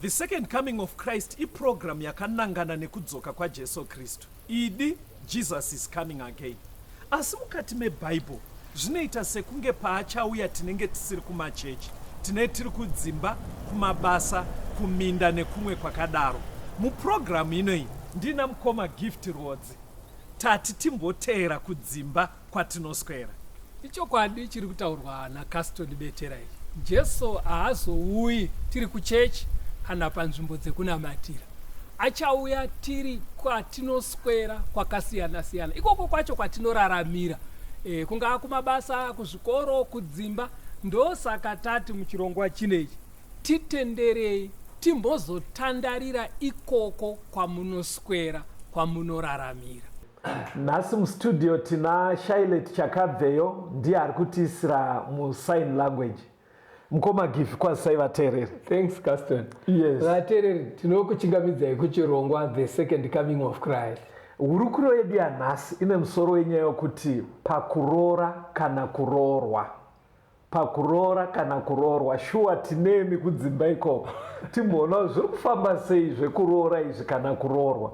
The Second Coming of Christ iprogram yakanangana nekudzoka kwaJesu Kristu. Idi, Jesus is coming again. Asi mukati meBible zvinoita sekunge paachauya tinenge tisiri kumachechi, tine tiri kudzimba, kumabasa, kuminda nekumwe kwakadaro. Muprogramu inoyi ndina mukoma Gift Rwodzi. Tati timboteera kudzimba kwatinoswera. Ichokwadi chiri kutaurwa naCaston Betera ichi. Jesu haazouyi tiri kuchechi kana panzvimbo dzekunamatira. Achauya tiri kwatinoswera kwakasiyana siyana, ikoko kwacho kwatinoraramira, kungaa kumabasa, kuzvikoro, kudzimba. Ndosaka tati muchirongwa chinechi titenderei timbozotandarira ikoko kwamunoswera, kwamunoraramira. Nhasi mustudio tina Shylet Chakabveyo, ndiye ari kutiisira musign language. Mukoma Gifi, kwazisai vateereri. Thanks, Caston. Yes. Vateereri, tinokuchingamidzai kuchirongwa The Second Coming of Christ. Hurukuro yedu yanhasi ine musoro wenyaya yokuti pakuroora kana kuroorwa. Pakuroora kana kuroorwa, shuwa tinemi kudzimba ikoko. Timboona zviri kufamba sei zvekuroora izvi kana kuroorwa.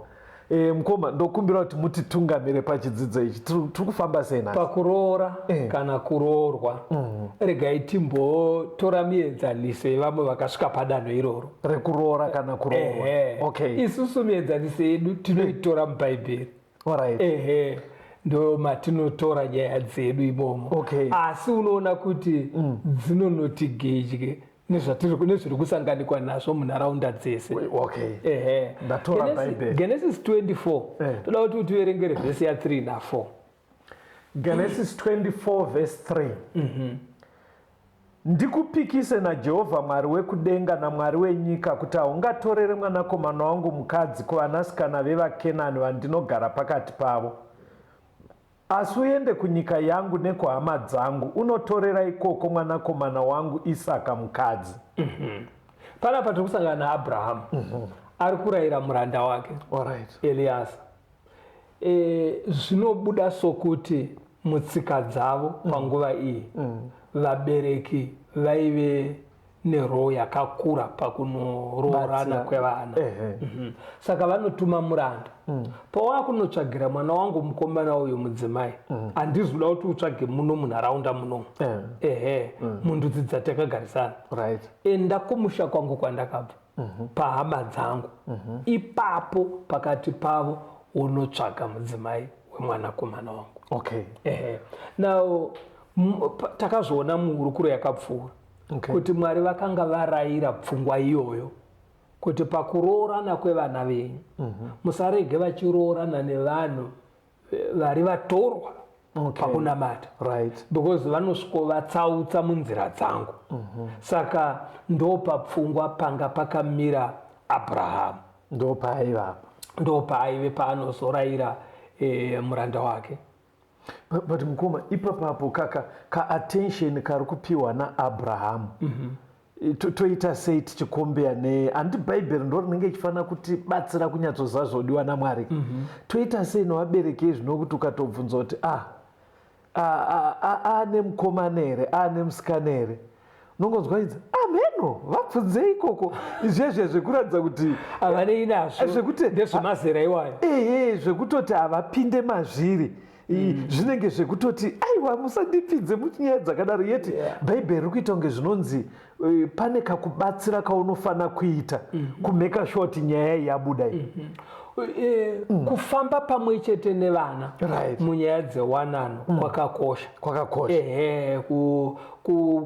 Mukoma, ndokumbira kuti mutitungamire pachidzidzo ichi. Tiri kufamba sei nhasi? Pakuroora kana kuroorwa, regai timbotora mienzaniso yevamwe vakasvika padanho iroro rekuroora kana kuroorwa. Isusu mienzaniso yedu tinoitora muBhaibheri. Ndo matinotora nyaya dzedu imomo. Asi unoona kuti dzinonoti gedye nezviri kusanganikwa nazvo munharaunda dzese. Ndatora Bhaibheri. Genesis 24. Toda kuti utiverengere vhesi ya 3 na 4. Genesis 24 verse 3. Ndikupikise naJehovha Mwari wekudenga naMwari wenyika kuti haungatorere mwanakomana wangu mukadzi kuvanasikana vevaKenani vandinogara pakati pavo. Asi uende kunyika yangu nekuhama dzangu, unotorera ikoko mwanakomana wangu Isaka mukadzi. Panapa tiri kusangana naAbrahamu. Ari kurayira muranda wake, Eliasa. Zvinobuda sokuti mutsika dzavo panguva iyi vabereki vaive neroo yakakura pakunoroorana Batsira. kwevana. Saka vanotuma muranda. Pawakunotsvagira mwana wangu mukomana uyu mudzimai, handizi kuda kuti utsvage muno munharaunda muno. Mundudzi dzatakagarisana. Enda kumusha kwangu kwandakabva, pahama dzangu. Ipapo pakati pavo unotsvaga mudzimai wemwanakomana wangu. Now, takazviona muhurukuro yakapfuura. Kuti Mwari vakanga varayira pfungwa iyoyo kuti pakuroorana kwevana venyu, musarege vachiroorana nevanhu vari vatorwa pakunamata. Because vanosvikovatsautsa munzira dzangu. Saka ndopapfungwa panga pakamira Abrahamu. Ndopaaiva apa. Ndopaaive paanozorayira muranda wake. But mukoma, ipapapo ka attention kari kupiwa naAbrahamu. Toita sei tichikombeya ne handi Bhaibheri ndo rinenge ichifanira kutibatsira kunyatsoziva zvodiwa naMwari. Toita sei nevabereki ezvino kuti ukatobvunza kuti ane mukomana here, ane musikana here, unongonzwa idzi ameno vabvunzei ikoko. Izvezve zvekuratidza kuti havanei nazvo, zvekuti ndezvemazera iwayo. Zvekutoti havapinde mazviri. Zvinenge zvekutoti aiwa musandipinze munyaya dzakadaro, yeti Bhaibheri riri kuita kunge zvinonzi pane kakubatsira kaunofana kuita kumeka sure kuti nyaya iyi yabuda iyi. Kufamba pamwe chete nevana munyaya dzewanano kwakakosha. Kwakakosha.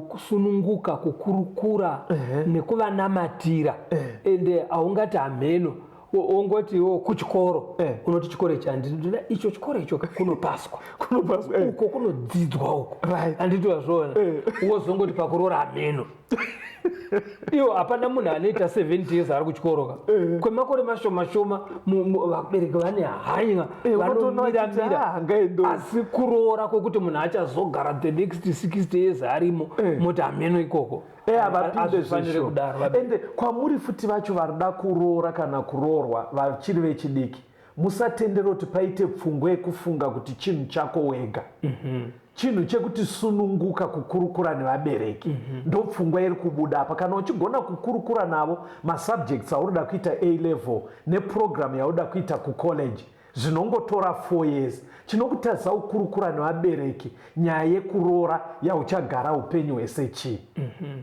Kusununguka, kukurukura nekuvanamatira. Ende haungati hameno ongoti iwo kuchikoro, unoti chikoro ichi handidi, icho chikoro icho kunopaswa. Kunopaswa. Uko kunodzidzwa uko. Handiti wazviona? Wozongoti pakuroora hameno. Iwo hapana munhu anoita 70 years ari kuchikoro ka. Kwemakore mashoma shoma vabereki vane hanya, Unotoona vanomira vachiti, mira. Hangaendi. Asi kuroora kwekuti munhu achazogara the next 60 years arimo, moti hameno ikoko. Havapinde Hazvifaniri zveshuwa. kudaro, vabereki. Ende kwamuri futi vacho varida kuroora kana kuroorwa vachiri vechidiki, musatendera kuti paite pfungwa yekufunga kuti chinhu chako wega. Chinhu chekuti sununguka kukurukura nevabereki. Ndopfungwa iri kubuda apa. Kana uchigona kukurukura navo masubjects aunoda kuita A level neprogram yaunoda kuita kucollege, zvinongotora 4 years. Chinokutadzisa kukurukura nevabereki nyaya yekuroora yauchagara upenyu hwese chii?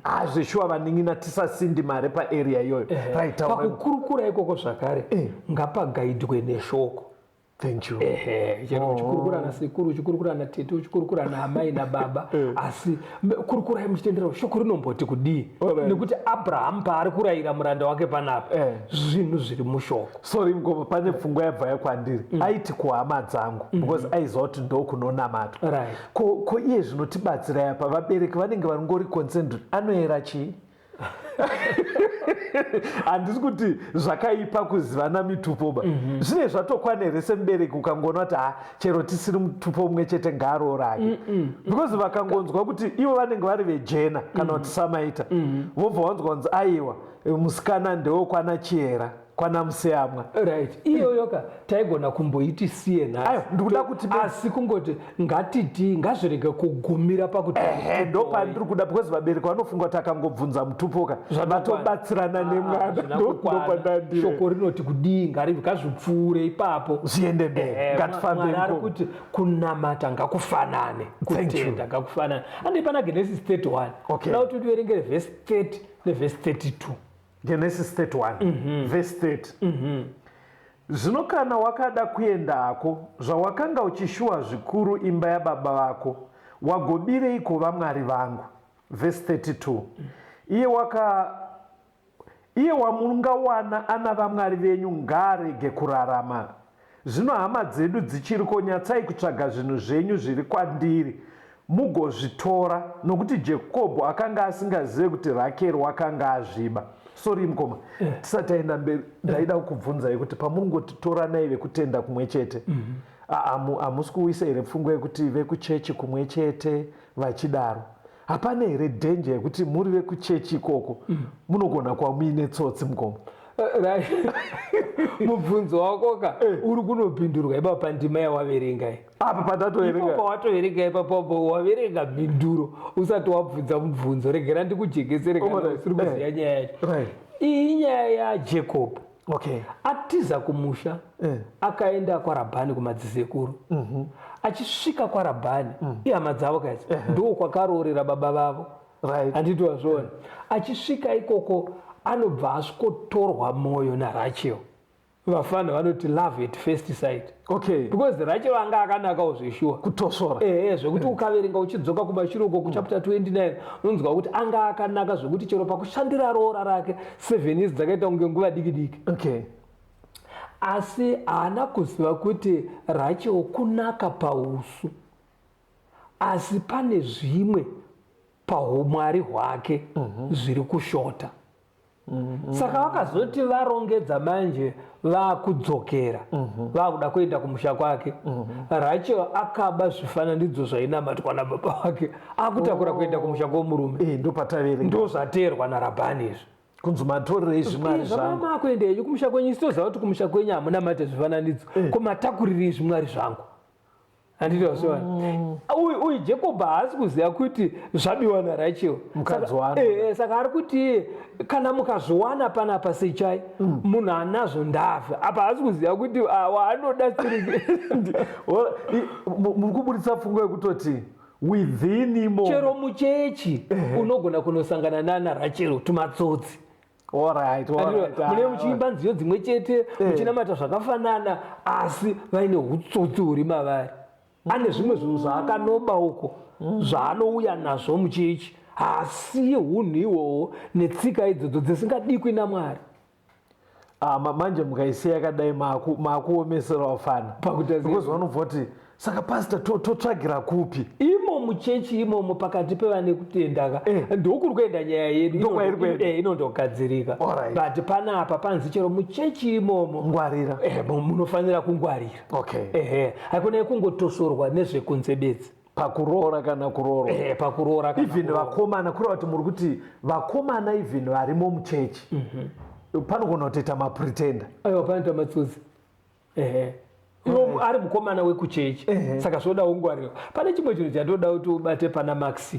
Hazvishuwa vanin'ina, tisasindi mari paarea iyoyo. Right, taura. Pakukurukura ikoko zvakare, ngapagaidwe neshoko. Thank you. Ehe, chero uchikurukura nasekuru, uchikurukura natete, uchikurukura naamai nababa, asi kurukurai muchitendera shoko rinomboti kudii. Nekuti Abrahamu paari kurayira muranda wake panapa, zvinhu zviri mushoko. Sorry mukoma, pane pfungwa yabva yakwandiri. Aiti kuhama dzangu because aiziva kuti ndokunonamatwa. Ko iye zvinotibatsirai apa, vabereki vanenge varingori concerned anoera chii? Handisi kuti zvakaipa kuzivana mitupo ba. Zvine zvatokwana here semubereki ukangoona kuti ha, chero tisiri mutupo mumwe chete, ngaaroora ake? Because vakangonzwa kuti ivo vanenge vari vejena kana kuti samaita, vobva vanzwa kunzi aiwa, musikana ndewekwana Chiyera, kwana Museyamwa. Right, iyoyo ka taigona kumboiti siye nhasi. Aiwa, ndikuda kuti asi kungoti ngatiti ngazvirege kugumira pakuti Ehe, ndo pandiri kuda, because vabereki vanofunga kuti akangobvunza mutupo ka, vatobatsirana nemwana. Hazvina kukwana. Ndopandandiri. Shoko rinoti kudii? Ngazvipfuure ipapo. Zviende mberi. Ngatifambei Mwari ari mukoma. kuti kunamata ngakufanane, Thank you. kutenda ngakufanane. Andei pana Genesis 31. Da kuti tiverengere vhesi 30 nevhesi 32. Genesis 31 verse 30. Zvino kana wakada kuendako, zvawakanga uchishuwa zvikuru imba yababa vako, wagobireiko vamwari vangu? Verse 32. Iye wamungawana ana vamwari venyu ngaarege kurarama. Zvino hama dzedu dzichiriko, nyatsai kutsvaga zvinhu zvenyu zviri kwandiri, mugozvitora. Nokuti Jakobho akanga asingazive kuti Rakeri wakanga azviba. Sorry mukoma, tisati taenda mberi, ndaida kukubvunzai kuti pamungoti toranai vekutenda kumwe chete, hamusi kuwisa here pfungwa yekuti vekuchechi kumwe chete vachidaro, hapana here danger yekuti muri vekuchechi ikoko munogona kuva muine tsotsi, mukoma? Right. Mubvunzo wako ka uri kunopindurwa ipapo pandima yawaverenga iyi. Apa pandatoverenga? Ipapo watoverenga ipapo waverenga mhinduro usati wabvunza mubvunzo. Regera ndikujekesere kana usiri kuziva nyaya yacho. Iyi nyaya yaJacob. Atiza kumusha, akaenda kwaRabhani kumadzisekuru. Achisvika kwaRabhani, ihama dzavo kaidzi, ndo kwakaroorera baba vavo. Handiti wazviona? Achisvika ikoko anobva asvikotorwa mwoyo naRachel. Vafana vanoti love at first sight. Because Rachel anga akanakawo zveshuwa. Kutosvora. Ehe, zvekuti ukaverenga uchidzoka kumashure uko kuchapter 29, unonzwa kuti anga akanaka zvekuti chero pakushandira roora rake 7 years dzakaita kunge nguva diki diki. Asi haana kuziva kuti Rachel kunaka pausu, asi pane zvimwe pahumwari hwake zviri kushota. Saka vakazoti varongedza manje, vakudzokera, vakuda kuenda kumusha kwake, Rachel akaba zvifananidzo zvainamatwa nababa vake, akutakura kuenda kumusha kwomurume. Ndo pataverenga. Ndo zvateerwa naRabhani izvi. Kunzi matorerei zvimwari zvangu? Zvamakuenda henyu kumusha kwenyu, sitoziva kuti kumusha kwenyu hamunamate zvifananidzo, ko matakurirei zvimwari zvangu? Handiti wazviona? Uyu Jacob haasi kuziva kuti zvabiwa naRachel. Mukadzi waanoda. Saka ari kuti kana mukazviwana panapa sechai, munhu anazvo ndafe. Apa haasi kuziva kuti waanoda siri. Muri kuburitsa pfungwa yekutoti within imo Chero muchechi unogona kunosangana nana Rachel tumatsotsi. Mune muchiimba nziyo dzimwe chete, muchinamata zvakafanana, asi vaine utsotsi huri mavari. Ane zvimwe zvinhu zvaakanoba uko zvaanouya nazvo muchechi, haasiye hunhu ihwohwo netsika idzodzo dzisingadikwi naMwari. Manje mukaisiya yakadai makuomesera vafana. Pakuita sei? Because vanobva kuti saka pastor totsvagira kupi? Imo muchechi imomo pakati pevane kutenda ka, ndokuri kuenda nyaya yedu. Ndokwairi kuenda. Inondogadzirika. But panapa panzi chero muchechi imomo Ngwarira. Munofanira kungwarira. Ehe, haikona kungotosorwa nezvekunze bedzi. Pakuroora kana kuroorwa. Pakuroora kana Even kuroorwa. vakomana, kureva kuti muri kuti vakomana even varimo muchechi panogona kutoita mapretender. Aiwa, panoita matsotsi. Ehe. Iwo ari mukomana wekuchechi, saka zvoda ungwarirwa. Pane chimwe chinhu chandoda kuti ubate pana Mark 6.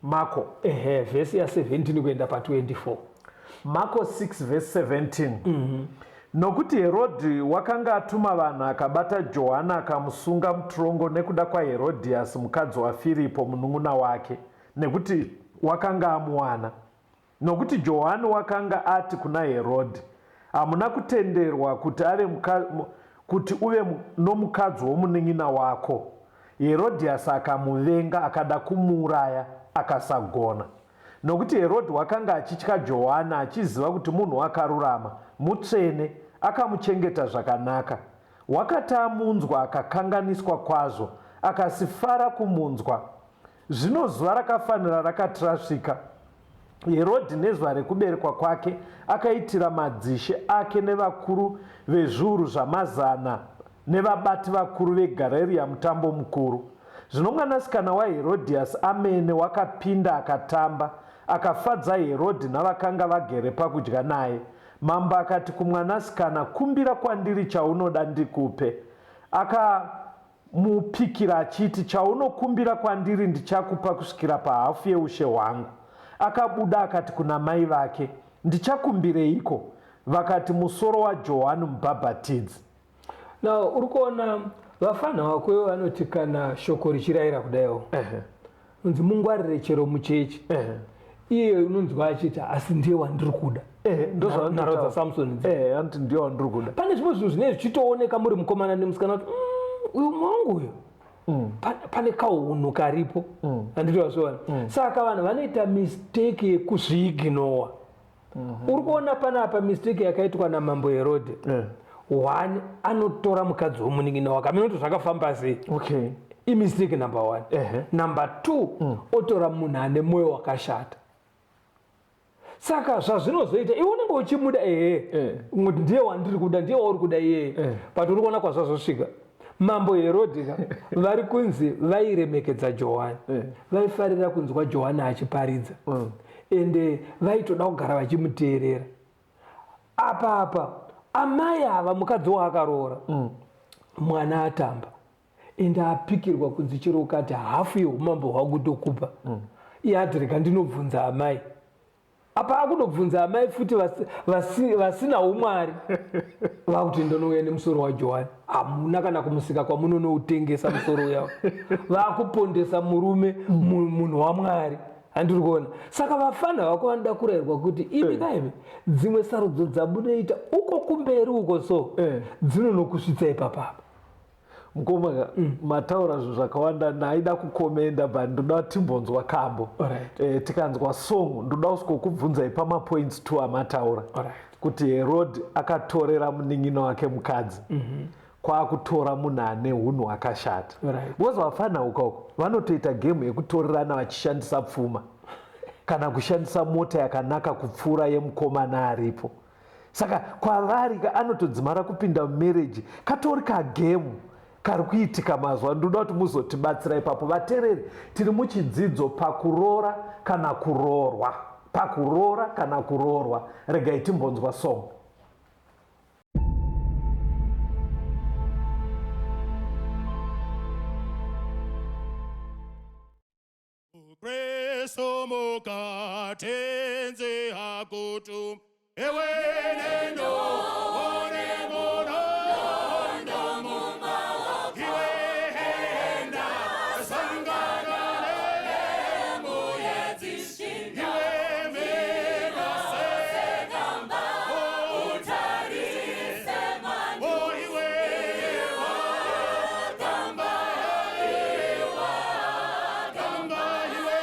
Mako. Ehe, vhesi ya17 kuenda pa24. Mako 6 vhesi 17. Nokuti Herodhi wakanga atuma vanhu akabata Johani akamusunga mutirongo nekuda kwaHerodhiasi mukadzi waFiripo munun'una wake, nekuti wakanga amuwana. Nokuti Johani wakanga ati kuna Herodhi, Hamuna kutenderwa kuti ave kuti uve nomukadzi womunin'ina wako. Herodhiasi akamuvenga akada kumuuraya, akasagona. Nokuti Herodhi wakanga achitya Johani, achiziva kuti munhu wakarurama, mutsvene, akamuchengeta zvakanaka. Wakati amunzwa akakanganiswa kwazvo, akasifara kumunzwa. Zvino zuva rakafanira rakati rasvika, Herodhi nezuva rekuberekwa kwake akaitira madzishe ake nevakuru vezviuru zvamazana nevabati vakuru veGarirea mutambo mukuru. Zvino mwanasikana waHerodhiasi amene wakapinda akatamba, akafadza Herodhi navakanga vagere pakudya naye. Mambo akati kumwanasikana, Kumbira kwandiri chaunoda ndikupe. Akamupikira achiti, Chaunokumbira kwandiri ndichakupa kusvikira pahafu yeushe hwangu. Akabuda akati kuna mai vake, Ndichakumbireiko? Vakati, Musoro waJohani Mubhabhatidzi. Now uri kuona vafana vako vanoti kana shoko richirayira kudaiwo unzi mungwarire chero muchechi, iye unonzwa achiti asi ndiye wandiri kuda. Nharo dzaSamson. Anoti ndiye wandiri kuda. Pane zvimwe zvinhu zvinenge zvichitooneka muri mukomana nemusikana kuti uyu mwangu uyu pane kahunhu karipo, handiti wazviona? Saka vanhu vanoita mistake yekuzviignowa. Uri kuona panapa mistake yakaitwa namambo Herodhe. One, anotora mukadzi womunin'ina wake. Aminoti zvakafamba sei? Imistake number one. Number two, otora munhu ane mwoyo wakashata. Saka zvazvinozoita, iwe unenge uchimuda, ehe, kuti ndiye wandiri kuda, ndiye wauri kuda iyeye, but uri kuona kwazvazosvika. Mambo Herodhi ka vari kunzi vairemekedza Johani, vaifarira kunzwa Johani achiparidza, ende vaitoda kugara vachimuteerera. Apa apa amai ava, mukadzi waakaroora, mwana atamba, ende apikirwa kunzi chero ukati hafu yeumambo hwangu tokupa. Iye ati rega ndinobvunza amai. Apa akudobvunza amai futi vasina umwari, vakuti ndonouya nemusoro waJohani. Hamuna kana kumusika kwamunonoutengesa musoro uya. Vakupondesa murume, munhu waMwari, handiri kuona. Saka vafana vako vanoda kurayirwa kuti imi kaimi dzimwe sarudzo dzamunoita uko kumberi uko so dzinonokusvitsa ipapapa. Mukoma, mataura zvinhu zvakawanda. Ndaida kukomenda, but ndoda timbonzwa kambo. Tikanzwa song, ndoda kusvikokubvunzai pamapoints two amataura, kuti Herod akatorera munin'ina wake mukadzi, kwakutora munhu ane unhu hwakashata. Because vafana ukoko vanotoita game yekutorerana vachishandisa pfuma kana kushandisa mota yakanaka kupfuura yemukomana aripo. Saka kwavari anotodzimara kupinda mumarriage katori kagame kari kuitika mazuva. Ndoda kuti muzotibatsira ipapo. Vateereri, tiri muchidzidzo pakuroora kana kuroorwa, pakuroora kana kuroorwa. Regai timbonzwa song. Kristu mukatenzi hakutu ewenendo one munondo iwehenda sangana nemuedzi iwe mirose oh iwe gamba gamba iwe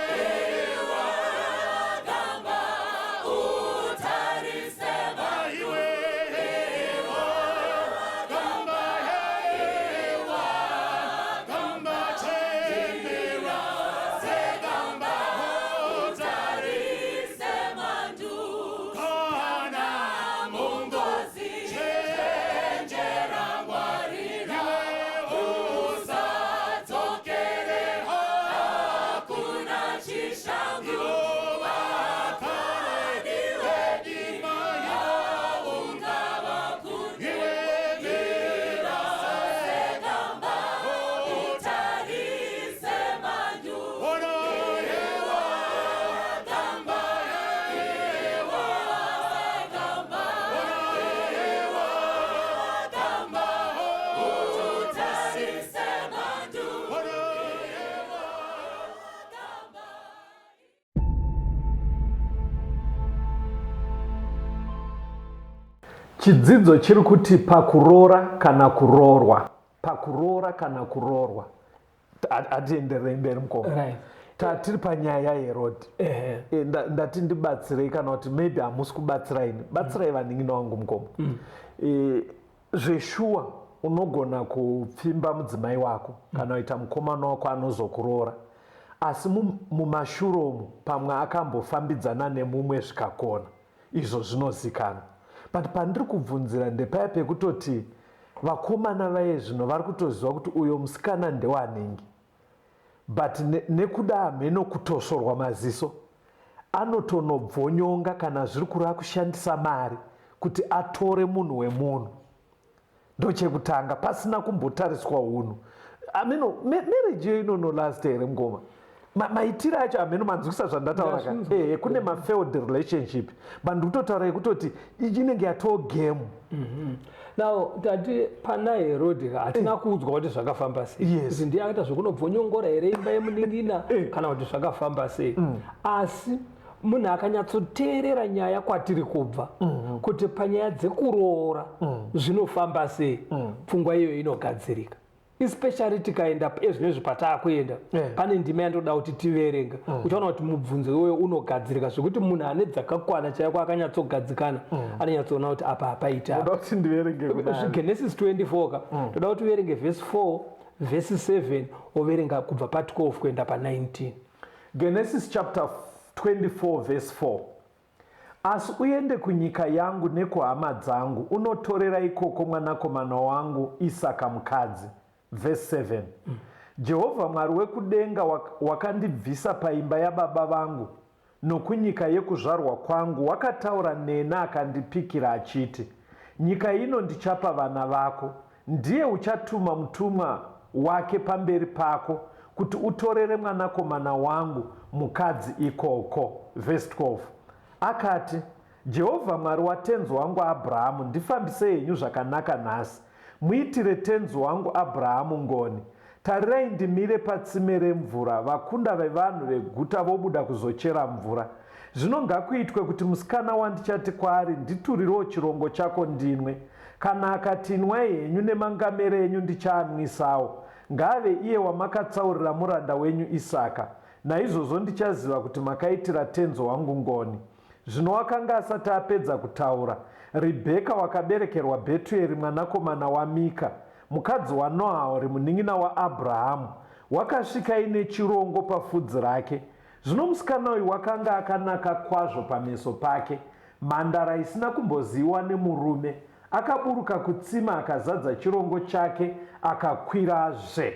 Chidzidzo chiri kuti pakuroora kana kuroorwa. Pakuroora kana kuroorwa. Hatiendererei mberi mukoma. Right. Tatiri panyaya yaHerodi. E, ndati ndibatsirei kana kuti maybe hamusi kubatsira ini. Batsirai vanin'ina wangu mukoma. E, zveshuwa unogona kupfimba mudzimai wako kana kuita mukomana wako anozokuroora. Asi mumashure umu pamwe akambofambidzana nemumwe zvikakona. Izvo zvinozikanwa. But pandiri kubvunzira ndepaya pekutoti vakomana vaye zvino vari kutoziva kuti uyo musikana ndewanhingi. But nekuda hameno kutosvorwa maziso anotonobvonyonga kana zviri kureva kushandisa mari kuti atore munhu wemunhu. Ndochekutanga pasina kumbotariswa hunhu. Hameno marriage iyo inonolasta here mukoma? Maitiro acho hameno manzwisa zvandataura ka. Ehe, kune mafailed relationship but ndikutotaura yekutoti inenge yatoo game. Now tati pana Herodi hatina kuudzwa kuti zvakafamba sei. Kuti ndiye akaita zvekunobvonyongora here imba yemunin'ina kana kuti zvakafamba sei. Asi munhu akanyatsoteerera nyaya kwatiri kubva kuti panyaya dzekuroora zvinofamba sei, pfungwa iyoyo inogadzirika. Especially tikaenda ezvinezvi pataakuenda, pane ndima yandoda kuti tiverenga. Uchaona kuti mubvunzo iwoyo unogadzirika zvekuti munhu ane dzakakwana chaiko akanyatsogadzikana anonyatsoona kuti apa hapaita. Ndoda kuti ndiverenge kudai. Genesis 24 ka. Ndoda kuti uverenge verse 4, verse 7, woverenga kubva pa12 kuenda pa19. Genesis chapter 24 verse 4. Asi uende kunyika yangu nekuhama dzangu, unotorera ikoko mwanakomana wangu Isaka mukadzi. Verse 7. Jehovha Mwari wekudenga wakandibvisa paimba yababa vangu nokunyika yekuzvarwa kwangu wakataura neni akandipikira achiti, Nyika ino ndichapa vana vako. Ndiye uchatuma mutumwa wake pamberi pako kuti utorere mwanakomana wangu mukadzi ikoko. Verse 12. Akati, Jehovha Mwari watenzi wangu Abhurahamu, ndifambisei henyu zvakanaka nhasi, muitire tenzi wangu Abhurahamu ngoni. Tarirai ndimire patsime remvura, vakunda vevanhu veguta vobuda kuzochera mvura. Zvino ngakuitwe kuti musikana wandichati kwaari, Nditurirewo chirongo chako ndinwe, kana akati, Inwai henyu nemangamera enyu ndichaanwisawo, ngaave iye wamakatsaurira muranda wenyu Isaka. Naizvozvo ndichaziva kuti makaitira tenzi wangu ngoni. Zvino wakanga asati apedza kutaura, Ribheka wakaberekerwa Bhetueri mwanakomana waMika, mukadzi waNoahori munin'ina waAbhurahamu, wakasvika aine chirongo pafudzi rake. Zvino musikana uyu wakanga akanaka kwazvo pameso pake, mhandara isina kumboziviwa nemurume. Akaburuka kutsime akazadza chirongo chake akakwirazve.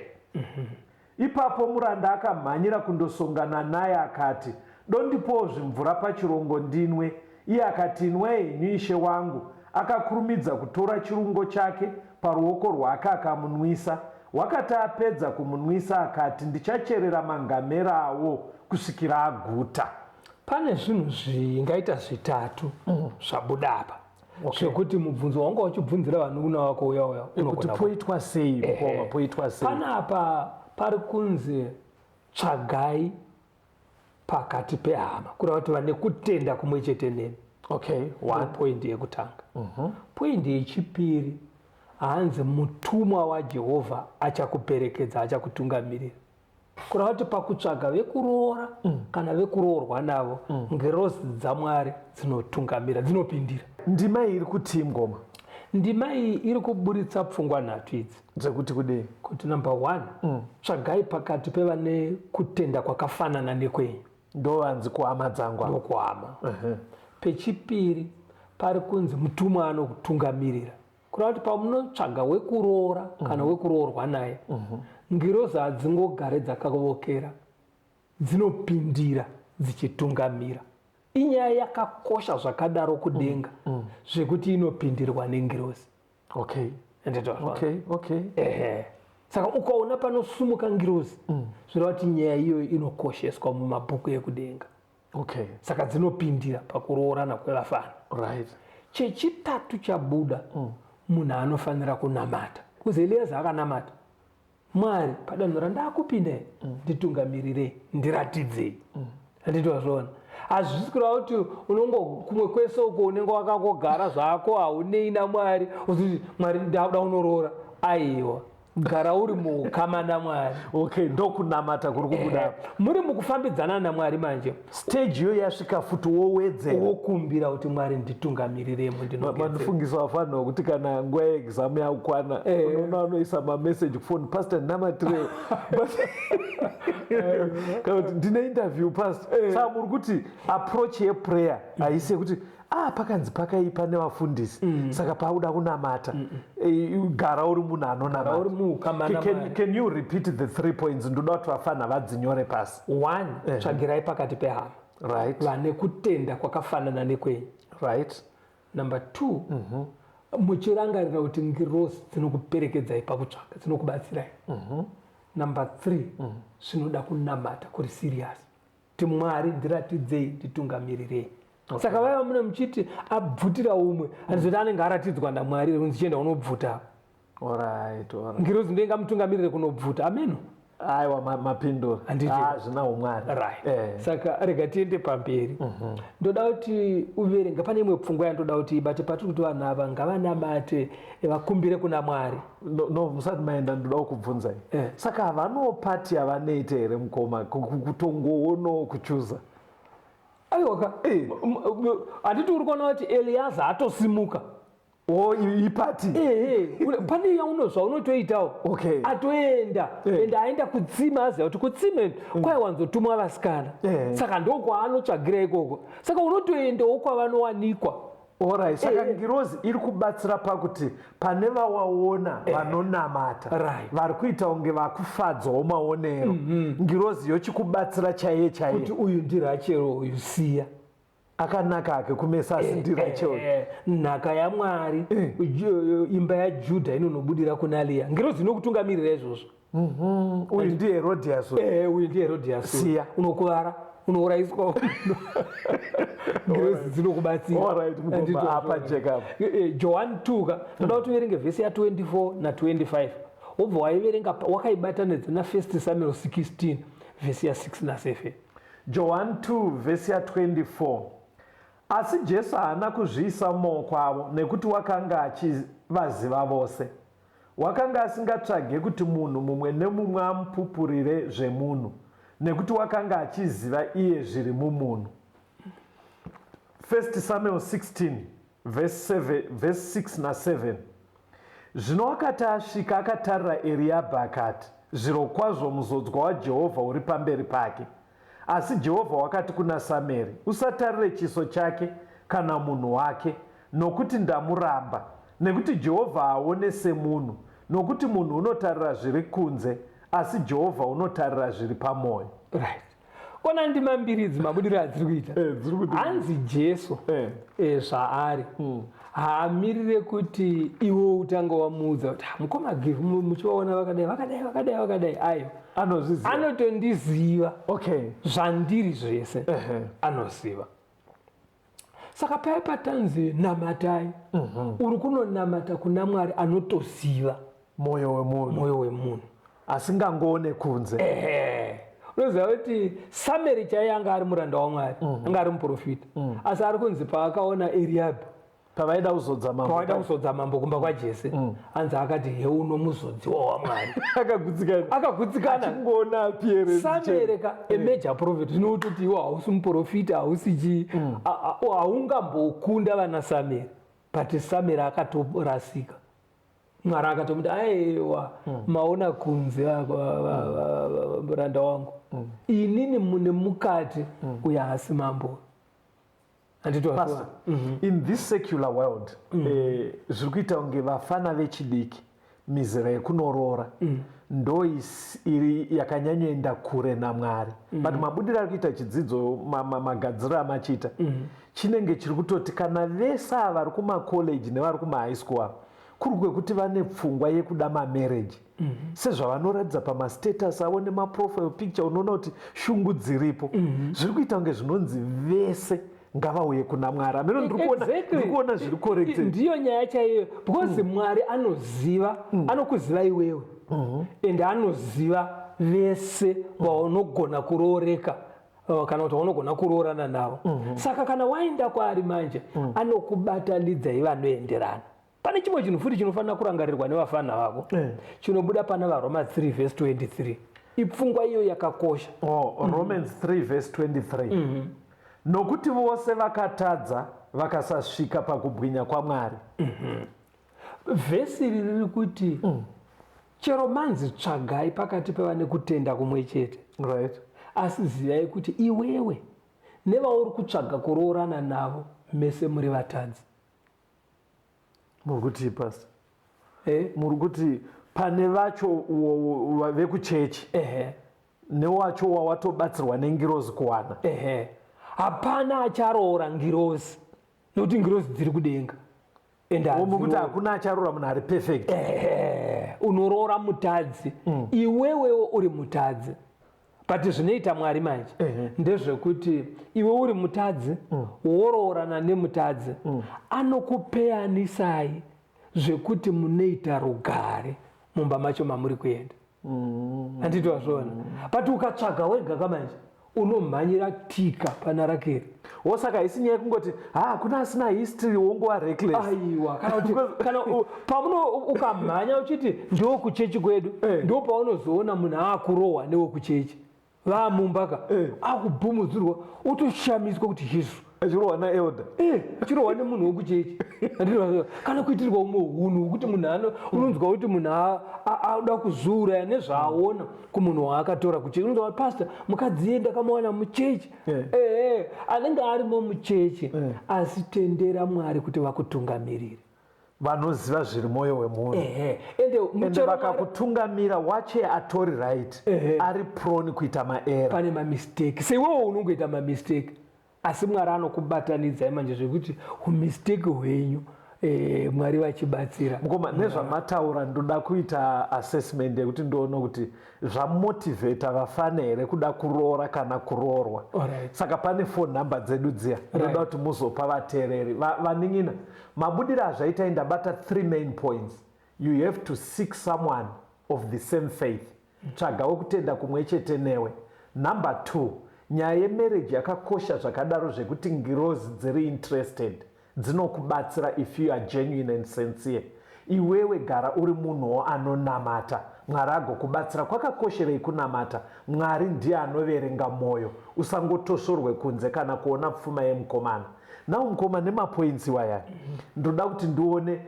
Ipapo muranda akamhanyira kundosongana naye akati, Dondipowo zvimvura pachirongo ndinwe. Iye akati, Inwai henyu, ishe wangu. Akakurumidza kutora chirungo chake paruoko rwake akamunwisa. Wakati apedza kumunwisa akati, Ndichacherera mangamerawo kusvikira aguta. Pane zvinhu zvingaita zvitatu zvabuda apa zvekuti mubvunzo wanga uchibvunzira vanun'una vako uya uya Kuti unogona poitwa sei mukoma, poitwa sei? Panapa pari kunzi tsvagai pakati pehama, kureva kuti vane kutenda kumwe chete nemi. One. Point yekutanga. Point yechipiri, hanzi mutumwa waJehovha achakuperekedza, achakutungamirira. Kureva kuti pakutsvaga vekuroora kana vekuroorwa navo, ngirozi dzaMwari dzinotungamira, dzinopindira. Ndima iyi iri kutii mukoma? Ndima iyi iri kuburitsa pfungwa nhatu idzi. Dzekuti kudii? Kuti number 1, tsvagai pakati pevane kutenda kwakafanana nekwenyu. Ndovanzi kuhama dzangu ava. Ndokuhama. Pechipiri, pari kunzi mutumwa anokutungamirira. Kureva kuti pamunotsvaga wekuroora kana wekuroorwa naye, ngirozi hadzingogare dzakavokera, dzinopindira dzichitungamira. Inyaya yakakosha zvakadaro kudenga zvekuti inopindirwa nengirozi. Ndizvo. Saka ukaona panosumuka ngirozi, zvireva kuti nyaya iyoyo inokosheswa mumabhuku ekudenga. Saka dzinopindira pakuroorana kwevafana. Chechitatu chabuda, munhu anofanira kunamata. Kuzi Elieza akanamata, Mwari, padanho randakupinda iri, nditungamirirei, ndiratidzei. Handiti wazviona? Hazvisi kureva kuti unongo kumwe kwese uko unenge wakangogara zvako, haunei naMwari, uzoti Mwari ndakuda unoroora. Aiwa, gara uri muukama naMwari. Okay, ndokunamata kuri kubuda. Muri mukufambidzana naMwari manje. Stage iyo yasvika futi wowedzera, wokumbira kuti Mwari nditungamiriremo, ndinongedzere. Manifungisa wafanirwa kuti kana nguva yeexam yakukwana, unoona vanoisa mameseji kufoni, "Pastor, ndinamatirewo," kana kuti "Ndine interview, pastor." Saka muri kuti approach yeprayer haisi yekuti ah, pakanzi pakaipa nevafundisi, saka pauda kunamata. Gara uri munhu anonamata. Uri muukama naMwari. Can you repeat the three points? Ndoda kuti vafana vadzinyore pasi. One, tsvagirai pakati pehama vane kutenda kwakafanana nekwenyu. Number two, muchirangarira kuti ngirosi dzinokuperekedzai pakutsvaka, dzinokubatsirai. Number three, zvinoda kunamata kuri serious, kuti Mwari ndiratidzei, nditungamirirei. Saka vaiva mune muchiti abvutira umwe, handizoti anenge aratidzwa naMwari kunzi chienda unobvuta. Ngirozi ndo ingamutungamirire kunobvuta, ameno. Aiwa, mapindura. Handiti? Ah, zvina umwari. Right. Saka rega tiende pamberi. Ndoda kuti uverenga pane imwe pfungwa yandoda kuti ibate patiri kuti vanhu ava ngavanamate, vakumbire kuna Mwari. No, musati maenda, ndoda kukubvunzai. Saka havanowo pati yavanoita here, mukoma, kutongoonawo kuchuza? Aiwaka, handiti uri kuona kuti Eliaza atosimuka? O, ipati. Ehe, pane yaunozva unotoitawo. Atoenda. Ende aenda kutsime, aziva kuti kutsime kwaiwanzotumwa vasikana. Saka ndokwaanotsvagira ikoko, saka unotoendawo kwavanowanikwa. Alright, saka ngirozi iri kubatsira pakuti pane vawaona vanonamata, vari kuita kunge vakufadzawo maonero, ngirozi yochikubatsira chaiye chaiye. Kuti uyu ndiRachel, uyu siya. Akanaka ake kumesa, asi ndiRachel. Nhaka yaMwari, imba yaJudha inonobudira kuna Leya. Ngirozi inokutungamirira izvozvo. Uyu ndiHerodias. Uyu ndiHerodias. Siya. Unokuvara, unourayiswa. Ngirozi dzinokubatsira. Alright, mukoma, apa Jacob. John 2 ka, ndoda kuti uverenge vhesi ya24 na25, wobva waiverenga wakaibatanidza na1 Samuel 16 vhesi ya6 na7. John 2 vhesi ya24: Asi Jesu haana kuzviisa mumaoko avo, nekuti wakanga achivaziva vose. Wakanga asingatsvage kuti munhu mumwe nemumwe amupupurire zvemunhu, nekuti wakanga achiziva iye zviri mumunhu. 1 Samuel 16 verse 7, verse 6 na7: Zvino wakati asvika, akatarira Eriabhi, akati, "Zvirokwazvo muzodzwa waJehovha uri pamberi pake." Asi Jehovha wakati kuna Sameri, "Usatarire chiso chake kana munhu wake, nokuti ndamuramba. Nekuti Jehovha haaone semunhu, nokuti munhu unotarira zviri kunze, asi Jehovha unotarira zviri pamwoyo." Right, kona ndima mbiri idzi, mabudiro adziri kuita, Dziri kuti- hanzi Jesu zvaari haamirire kuti iwe utange wamuudza kuti, "Ah, mukoma Give, muchivaona vakadai, vakadai, vakadai, vakadai." Ayo. Anozviziva. Anotondiziva. Zvandiri zvese anoziva. Saka paya patanzi namatai, uri kunonamata kuna Mwari anotoziva mwoyo wemunhu. Mwoyo wemunhu. Asingangoone kunze. Ehe, unoziva kuti Sameri chaiye anga ari muranda waMwari, anga ari muprofita, asi ari kunzi paakaona Eriabhi, pavaida kuzodza mambo, pavaida kuzodza mambo kumba kwaJese, hanzi akati, "Heuno muzodziwa waMwari." Akagutsikana. Akagutsikana. Achingoona appearance. Samere ka, a major prophet. Zvinototi iwe hausi muprofita, hausi chii, haungambokunda vana Sameri, but Sameri akatorasika. Mwari akatomuti, "Aiwa, maona kunze, muranda wangu, inini mune mukati. Uyo haasi mambo." Handiti? Pastor, in this secular world, zviri kuita kunge vafana vechidiki, mizera yekunoroora ndo iri yakanyanyoenda kure naMwari. But mabudiro ari kuita chidzidzo, magadziriro amachiita, chinenge chiri kutoti kana vese ava vari kumakoleji nevari kumahigh school ava, kuri kwekuti vane pfungwa yekuda mamarriage, sezvavanoratidza pamastatus avo nemaprofile picture, unoona kuti shungu dziripo. Zviri kuita kunge zvinonzi vese ngavauye kuna Mwari. Ameno, ndiri kuona ndiri kuona zviri corrected. Ndiyo nyaya chaiyo, because Mwari anoziva, anokuziva iwewe, ende anoziva vese vaunogona kurooreka. Kana kuti vaunogona kuroorana navo. Saka kana waenda kwaari manje, anokubatanidzai vanoenderana. Pane chimwe chinhu futi chinofanira kurangarirwa nevafana vako, chinobuda pana vaRoma 3 vhesi 23. Ipfungwa iyo yakakosha. Oh, Romans 3 verse 23. Nokuti vose vakatadza vakasasvika pakubwinya kwaMwari. Vhesi iri riri kuti chero manzi tsvagai pakati pevane kutenda kumwe chete, asi zivai kuti iwewe nevauri kutsvaga kuroorana navo mese muri vatadzi. Muri kuti, Pastor? Eh? Muri kuti pane vacho vekuchechi newacho wawatobatsirwa nengirozi kuwana? Ehe, hapana acharoora ngirozi, nokuti ngirozi dziri kudenga. Ende Muri kuti hadziroori. Hakuna acharoora munhu ari perfect. Ehe, unoroora mutadzi, iwewewo uri mutadzi. But zvinoita Mwari manje ndezvekuti iwe uri mutadzi, woroorana nemutadzi, anokupeyanisai zvekuti munoita rugare mumba macho mamuri kuenda. Handiti wazviona? But ukatsvaga wega kamanje, unomhanyira tika pana Rakeri. Wo, saka haisi nyaya yekungoti ha, hakuna asina history, wongova reckless. Aiwa, kana kuti kana pamuno ukamhanya uchiti ndokuchechi kwedu, ndo paunozoona munhu aakurohwa newekuchechi vaamumba ka, akubhumudzirwa, otoshamiswa kuti Jesu. Achirohwa naelder. Achirohwa nemunhu wekuchechi. Handiti? Kana kuitirwa umwe hunhu hwekuti munhu ano unonzwa kuti munhu anoda kuzviuraya nezvaaona kumunhu waakatora kuchechi. Unonzwa kuti, "Pastor, mukadzi iye ndakamuwana muchechi." Ehe, anenge arimo muchechi, asi tendera Mwari kuti vakutungamirire. Vanoziva zviri mwoyo wemunhu. Ehe, ende Ende muchero vakakutungamira, wache atori right, ari prone kuita maerror. Pane mamistake, seiwewo unongoita mamistake, asi Mwari anokubatanidzai manje zvekuti umistake hwenyu, Mwari vachibatsira. Mukoma, nezvamataura ndoda kuita assessment yekuti ndione kuti zvamotivheta vafana here kuda kuroora kana kuroorwa. Saka pane phone number dzedu dziya, ndoda kuti muzopa vateereri. Vanin'ina, mabudiro azvaitai, ndabata three main points. You have to seek someone of the same faith, tsvaga wekutenda kumwe chete newe. Number two, nyaya yemarriage yakakosha zvakadaro zvekuti ngirozi dziri interested, dzinokubatsira if you are genuine and sincere. Iwewe gara uri munhuwo anonamata, Mwari agokubatsira. Kwakakosherei kunamata? Mwari ndiye anoverenga mwoyo. Usangotosorwe kunze kana kuona pfuma yemukomana. Now mukoma, nemapoints iwayaya, ndoda kuti ndione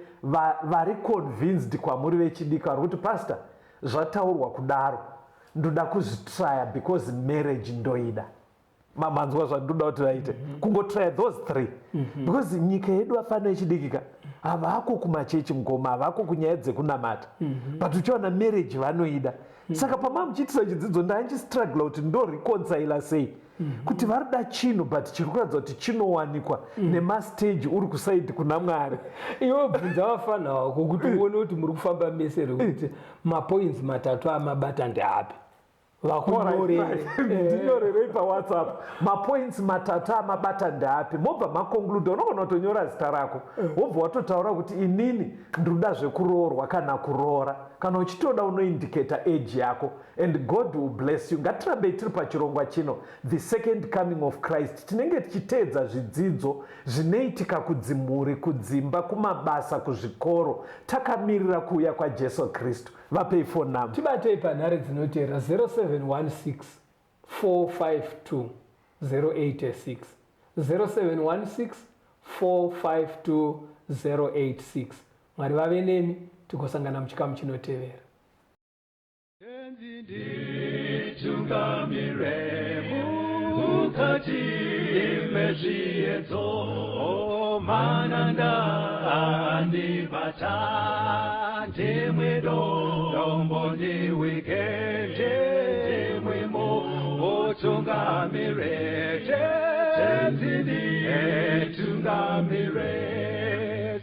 vari convinced kwamuri vechidiki vari kuti, "Pastor, zvataurwa kudaro, ndoda kuzvitraya because marriage ndoida." Manzwa zvandoda kuti vaite? Kungotrya those three, because nyika yedu, vafana vechidiki ka, havako kumachechi, mukoma, havako kunyaya dzekunamata, but uchiona marriage vanoida. Saka pama muchiitisa chidzidzo, ndandichistrugla kuti ndoreconcila sei kuti varida chinhu, but chiri kuratidza kuti chinowanikwa nemastage uri kusaidi kuna Mwari. Iwe bvunza vafana vako kuti uone kuti muri kufamba mese, rekuti mapoints matatu amabata ndeapi, vakunyorere. Ndinyorerei paWhatsApp mapoints matatu amabata ndeapi, mobva maconcluda. Unogona kutonyora zita rako, wobva watotaura kuti inini ndinoda zvekuroorwa kana kuroora. Kana uchitoda, unoindicata age yako, and God will bless you. Ngatirambei tiri pachirongwa chino, The Second Coming of Christ. Tinenge tichiteedza zvidzidzo zvinoitika kudzimhuri, kudzimba, kumabasa, kuzvikoro, takamirira kuuya kwaJesu Kristu. Vapei phone number. Tibatei panhare dzinotera: 0716 452 086, 0716 452 086. Mwari vave nemi, tigosangana muchikamu chinotevera. Nditungamire mukati mezviedzo, mananda andibata, ndimwe dombo ndiwike, ndimwimo utungamire, Tenzi nditungamire,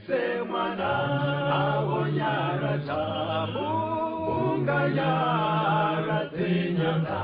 semwana awonyaradza unganyaradze nyanga.